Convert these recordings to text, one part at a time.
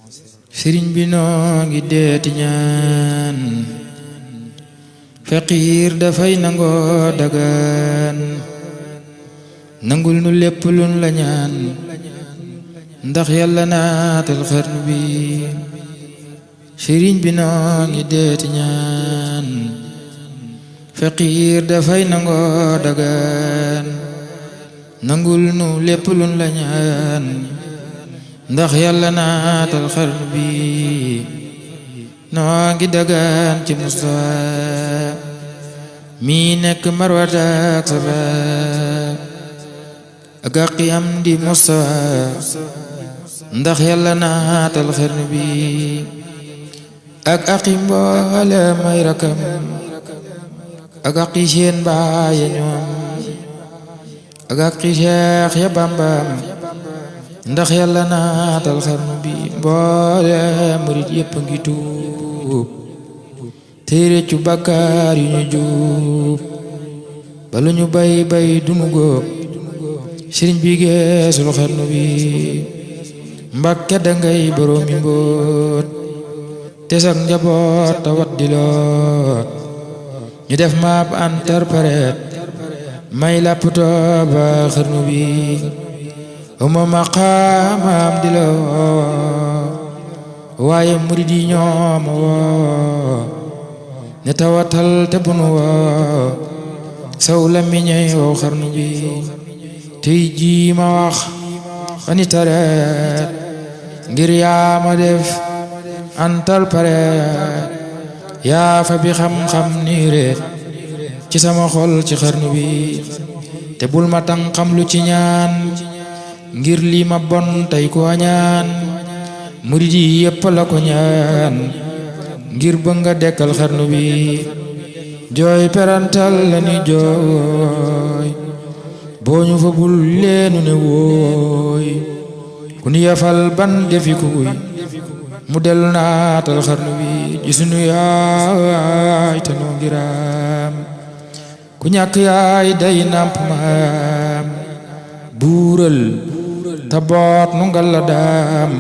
sëriñ bi noo ngi deeti ñaan faqiir dafay nangoo dagaan nangul nu lépp luñ la ñaan ndax yàlla naatal xarnu bi sëriñ bi noo ngi deeti ñaan faqiir dafay nangoo dagaan nangul nu lépp luñ la ñaan ndax yàlla naatal xarnu bi noo ngi dagaan ci Mustafa mi nekk Marwata ak Safa ak àqi am di Mustafa ndax yàlla naatal xarnu bi ak àqi mboole may rakam ak àqi seen baay ñoom ak àqi Seex ya Bambam ndax yàlla naatal xarnu bi mboole murit yépp ngi tuub tey réccu bàkkaar yu ñu juub balu ñu bay dunu góob sëriñ bi geesul xarnu bi Mbàkke dangay boroomi mbóot te sak njaboot tawat di loot ñu def maap interprète may lapptoo ba xarnu bi uma maqaamam di la waaye murid yi ñooma woo ne tawatal te bunu woo saw la miñey wow xarnu bi tey jii ma wax ani tareet ngir yaa ma def antal pareet yaa fa bi xam-xam ni reet ci sama xol ci xarnu bi te bul ma tang xam lu ci ñaan ngir lii ma bon tey ko ñaan murid yi yépp la ko ñaan ngir bëgg nga dekkal xarnu bi jooy perantal la ni jooy boo ñu fa bul leenu ne wooy ku ni yafal ban defi kuy mu dellu naatal xarnu bi ji sunu yaay te noo ngiraam ku ñàkk yaay day nàmp maam buural ta boot nu ngal la daam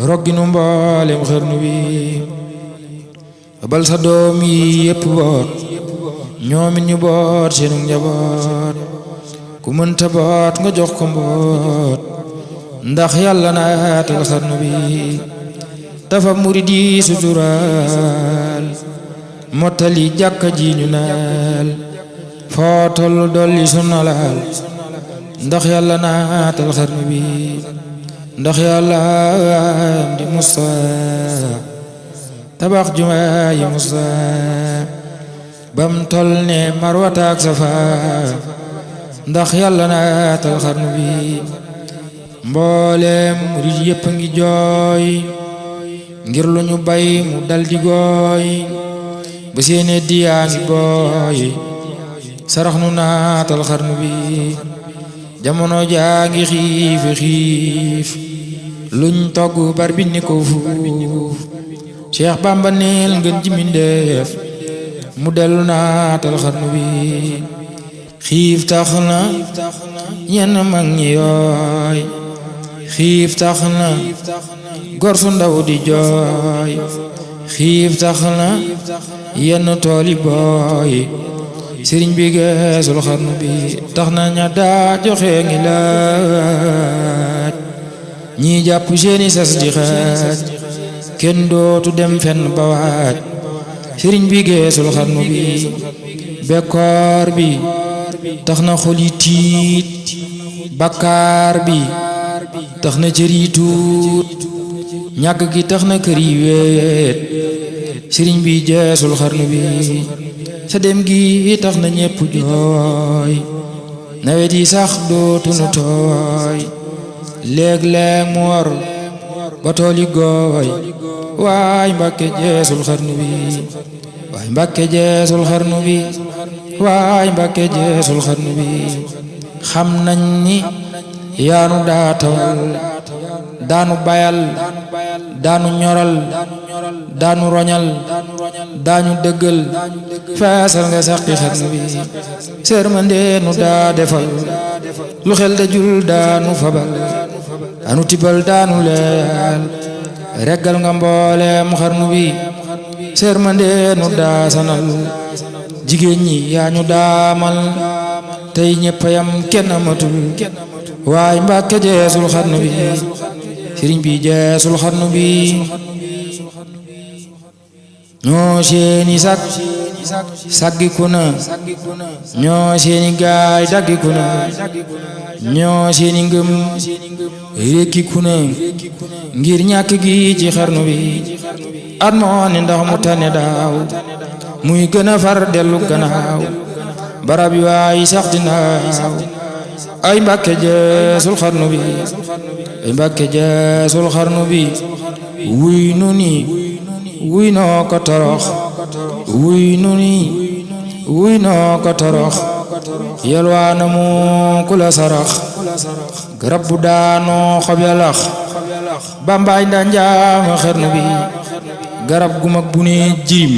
roggi nu mboolem xarnu bi bal sa doom yi yépp boot ñoomit ñu boot seenu njaboot ku mënta boot nga jox ko mboot ndax yàlla naatal xarnu bi dafa murid yi suturaal mottali jàkka ji ñu naal foo tollu dolli sunnalaal ndax yàlla naatal xarnu bi ndax yàlla am di Musa tabax jumaa yi Musa bam tol ne Marwata ak Safa ndax yàlla naatal xarnu bi mboolem murid yépp ngi jooy ngir lu ñu bay mu dal di gooy ba seene diyaa ngi booy sarax nu naatal xarnu bi jamono jaa ngi xiif luñ togg bar bi ni ko fuuf Cheikh Bamba neel ngeen ji mindeef mu dellu naatal xarnu bi xiif tax na ñenn mag ñi yooy xiif tax na gor su ndaw di jooy xiif tax na yenn tooli booy sëriñ bi geesul xarnu bi tax na ña daa joxe ngi laaj ñi jàpp seeni sas di xaaj kenn dootu dem fenn ba waaj sëriñ bi geesul xarnu bi bekkoor bi tax na xol yi tiit bakkaar bi tax na cër yi tuut ñàkk gi tax na kër yi weet sëriñ bi geesul xarnu bi sa dem gi tax na ñépp jooy nawet yi sax dootuñu tooy léeg-léeg mu war ba tool yi gooy waay Mbàkke geesul xarnu bi waay Mbàkke geesul xarnu bi waay Mbàkke geesul xarnu bi xam nañ ni yaanu daa tawal daanu bayal daanu ñoral daanu roñal daanu dëggal feesal nga saqi xarnu bi sërmande nu daa defal lu xel dajul daanu fabal anu tibal daanu leel reggal nga mboolem xarnu bi sërmande nu daasanal jigéen ñi yaa ñu daamal tey ñëpp yam kenn amatul waaye Mbàkke jeesul xarnu bi sëriñ bi jeesul xarnu bi ñoo seeni sak saggiku na ñoo seeni gaay daggiku na ñoo seeni ngëm rekkiku na ngir ñàkk gi ci xarnu bi at moo ni ndax mu tane daaw muy gën a far dellu gannaaw barab yi waay sax dinaaw ay Mbàkke jeesul xarnu bi ay Mbàkke jeesul xarnu bi wuy nu ni wuy noo ko torox wuy nu ni wuy noo ko torox yalwaana mu ku la sarax garab bu daanoo xob ya lax bambaay nda njaama xarnu bi garab gu mag bu ne jirim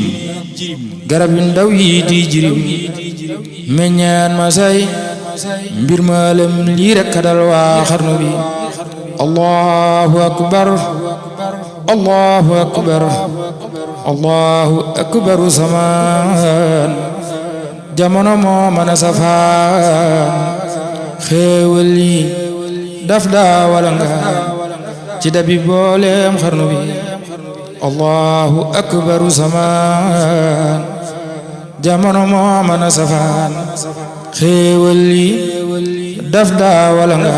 garab yu ndaw yi di jirim meññeen ma say mbir ma lem lii rekk dal waa xarnu bi allahu akbar allahu akbar allahu akbaru samaan jamono moo mën a safaan xéewal yi daf daa wala nga ci dabi booleem xarnu bi allahu akbaru samaan jamono moo mën a safaan xéewal yi daf daa wala nga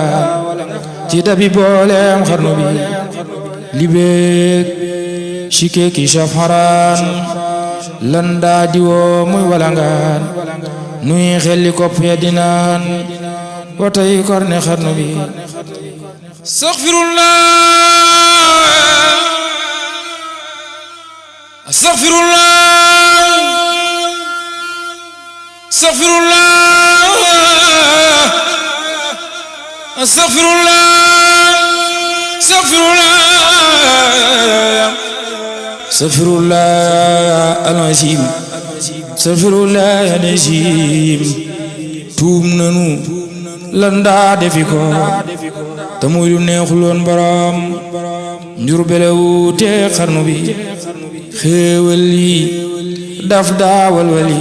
ci dabi booleem xarnu bi libeek shike ki shafaran lan daa diwoo muy walangaan nuy xelli kopp ya dinaan watay korne xarnu bi astaghfirullah astaghfirullah astaghfirullah astaghfirullah astaghfirullah al-azim astaghfirullah al-azim tuum nanu lan daa defi ko te muy lu neexuloon borom njur belewu te xarnu bi xéewal yi daf daa walwali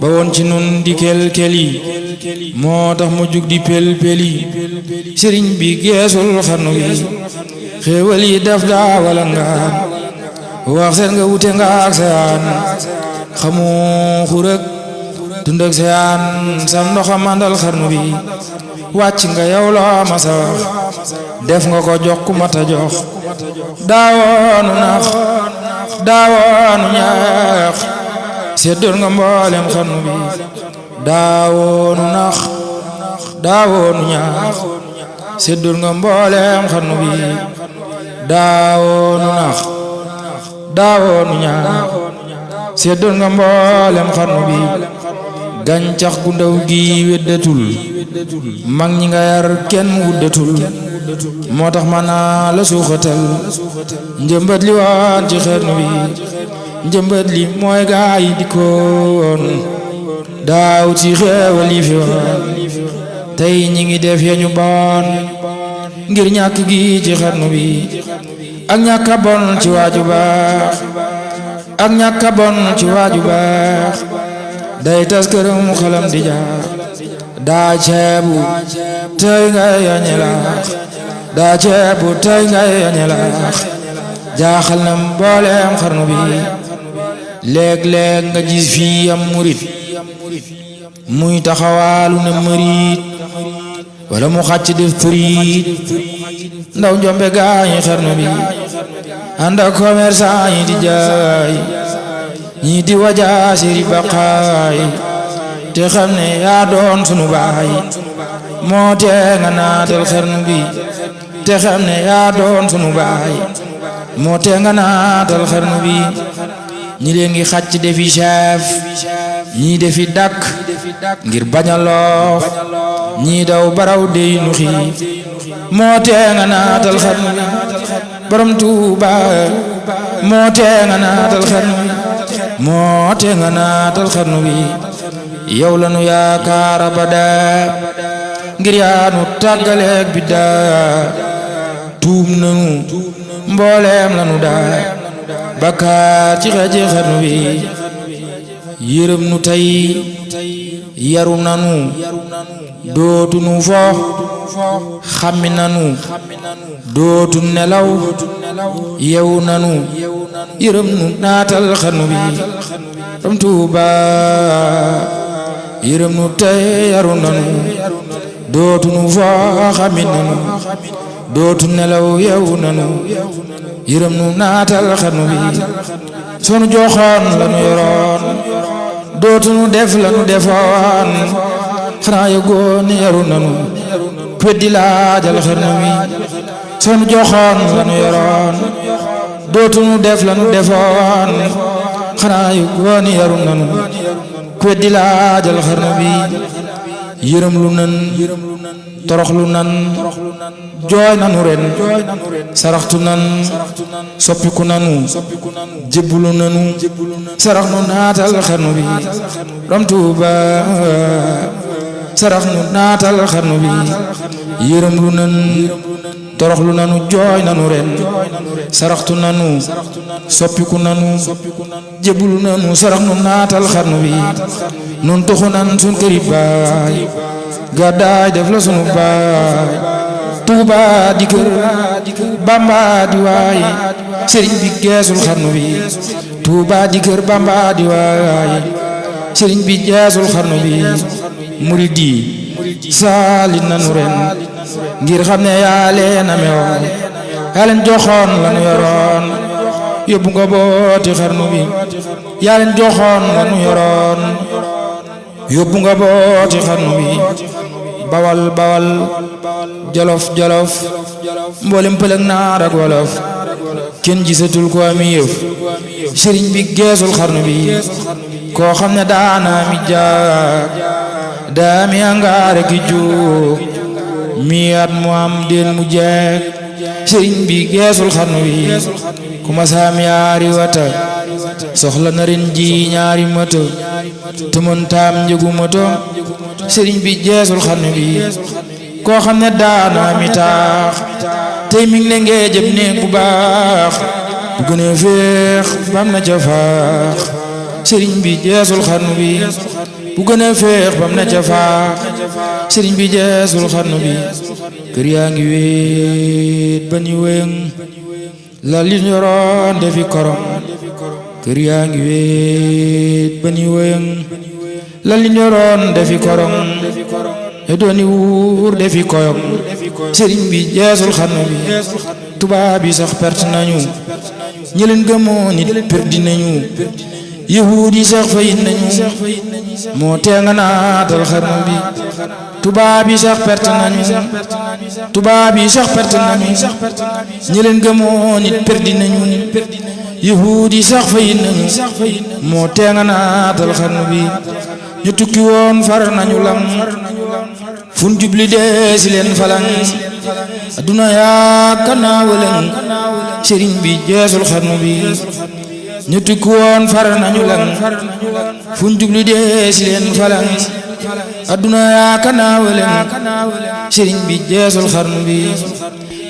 ba woon ci nun di kel-keli moo tax mu jug di pel-peli sëriñ bi geesul xarnu bi xéewal yi daf daa wala ngaan wax seen nga wute nga ak seyaan xamu xurëg dund ak seyaan sam ndoxa mandal xarnu bi wàcc nga yow loo masa wax def nga ko jox ku mata jox daawoonu nax daawoonu ñaax seddoon nga mboolem xarnu bi daawoonu nax daawoonu ñaax seddoon nga mboolem xarnu bi daawoonu nax daawoonu ñaax seddoon nga mboolem xarnu bi gàncax gu ndaw gi weddatul mag ñi nga yar kenn wuddatul moo tax manaa la suuxatal njëmbat li waan ci xarnu bi njëmbat li mooy gaa yi dikkoon daaw ci xeewal yi fi woon tey ñi ngi def ya ñu bon ngir ñàkk gi ci xarnu bi ak ñàkk a bon ci waaju baax ak ñàkk a bon ci waaju baax day tas këram xalam di jaax daa ceebu tey ngay yañe laax daa ceebu tey ngay yañe laax jaaxal na mbooleem xarnu bi léeg-léeg nga gis fii am murit muy taxawaalu na mërit wala mu xàcc def tëriit ndaw njombe gaañi xarnu bi ànd ak commerçant yi di jaay ñi di wajaa siri baqaay te xam ne yaa doon sunu baay moo tee nga naatal xarnu bi te xam ne yaa doon sunu baay moo tee nga naatal xarnu bi ñi leen ngi xàcc defi chef ñii defi dàkk ngir bañ a loof ñii daw baraw dey nu xiif moo tee nga naatal xarnu bi borom Tuuba moo tee nga naatal xarnu bi moo tee nga naatal xarnu bi yow la nu yaakaar abada ngir yaa nu tàggaleeg biddaa tuub nanu mbooleem lanu daa bakkaar ci xeeti xarnu bi yërëm nu tey yaru nanu dootu nu fo xammi nanu dootu nelaw yewu nanu yërëm nu naatal xarnu bi ram Tuuba yërëm nu tey yaru nanu dootu nu fo xammi nanu dootu nelaw yewu nanu yërëm nu naatal xarnu bi sunu joxoon lanu yoroon dootu nu def lanu defoon xanaa yëgoon yaru nanu weddi laajal xarnu bi sunu joxoon lanu yoroon dootu nu def lanu defoon xanaa yëgoon yaru nanu weddi laajal xarnu bi yërëm lu nan torox lu nan jooy nanu ren saraxtu nan soppiku nanu jébbulu nanu sarax nu naatal xarnu bi ram Tuuba sarax nu naatal xarnu bi yërëm lu nan torox lu nanu jooy nanu ren saraxtu nanu soppiku nanu jébbulu nanu sarax nu naatal xarnu bi nun tuxu nan sun këri baay gàddaay def la sunu baay Tuuba di kër Bamba di waay sëriñ bi geesul xarnu bi Tuuba di kër Bamba di waay sëriñ bi geesul xarnu bi murid yi saali nanu ren ngir xam ne yaa leen amewoon yaa leen joxoon lanu yoroon yóbbu nga booti xarnu bi yaa leen joxoon lanu yoroon yóbbu nga booti xarnu bi bawal bawal jolof jolof mboolem pël ak naar ak wolof kenn gisatul ko ami yëf sëriñ bi geesul xarnu bi koo xam ne daana mi jaag daa mi angaare ki jóg mi at mu am den mu jeeg sëriñ bi geesul xarnu bi ku ma saam yaari wata soxla na ren ji ñaari moto te mën taam njëgu moto sëriñ bi geesul xarnu bi koo xam ne daana mi taax tey mi ngi ne ngee jëb néeg bu baax bu gën a féex bam na ca faax sëriñ bi geesul xarnu bi bu gën a féex bam na ca faax sëriñ bi geesul xarnu bi kër yaa ngi wéet ba ñu wéng la li ñu yoroon defi korom kër yaa ngi wéet ba ñu wéng la li ñu yoroon defi korom e dooni wuur defi koyom sëriñ bi geesul xarnu bi tubaab yi sax perte nañu ñi leen gëmoon nit perdi nañu yahuud yi sax fayit nañu moo tee nga naatal xarnu bi tubaab yi sax perte nañu tubaab yi sax perte nañu ñi leen gëmoon nit perdi nañu yahuud yi sax fayit nañu moo tee nga naatal xarnu bi ñu tukki woon far nañu lam fun jubli dee si leen falang adduna yaa kanaa wëlëng sëriñ bi geesul xarnu bi ñu tukki woon far nañu lang fun jubli dee si leen falang adduna yaa kanaa wëlëng sëriñ bi geesul xarnu bi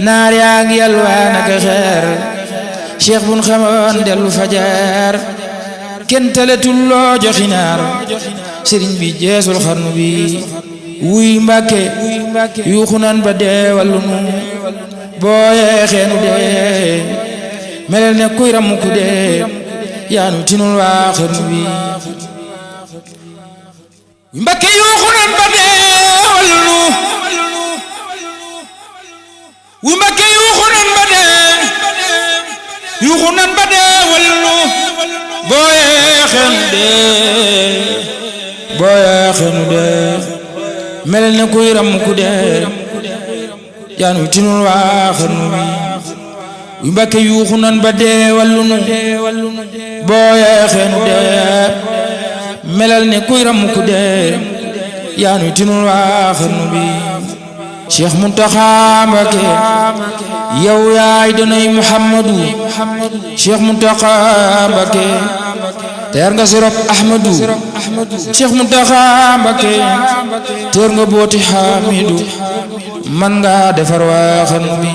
naar yaa ngi yalwaan ak xeer cheikh bun xamoon dellu fajar kenn teletul loo joxi naar sëriñ bi geesul xarnu bi wuy Mbàkke yuuxu nan ba dee wallu nu boo yeexeenu dee melel ne kuy ramu ku dee yaanu tinul waa xarnu bi wuy Mbàkke yuuxu nan ba dee wallu nu wuy Mbàkke yuuxu nan ba dee yuuxu nan ba dee wallu nu boo yeexeenu dee boo yeexeenu dee melel ne kuy ram ku dee yaanu tinul waa xarnu bi wuy Mbàkke yuuxu nan ba dee wallu nu boo yeexeenu dee melel ne kuy ram ku dee yaanu tinul waa xarnu bi Cheikh Muntaxa Mbakke yow yaay donay Muhammadu Cheikh Muntaxa Mbakke teer nga sirop Ahmadu Cheikh Muntaxa Mbakke teer nga booti Hamidu man nga defar waa xarnu bi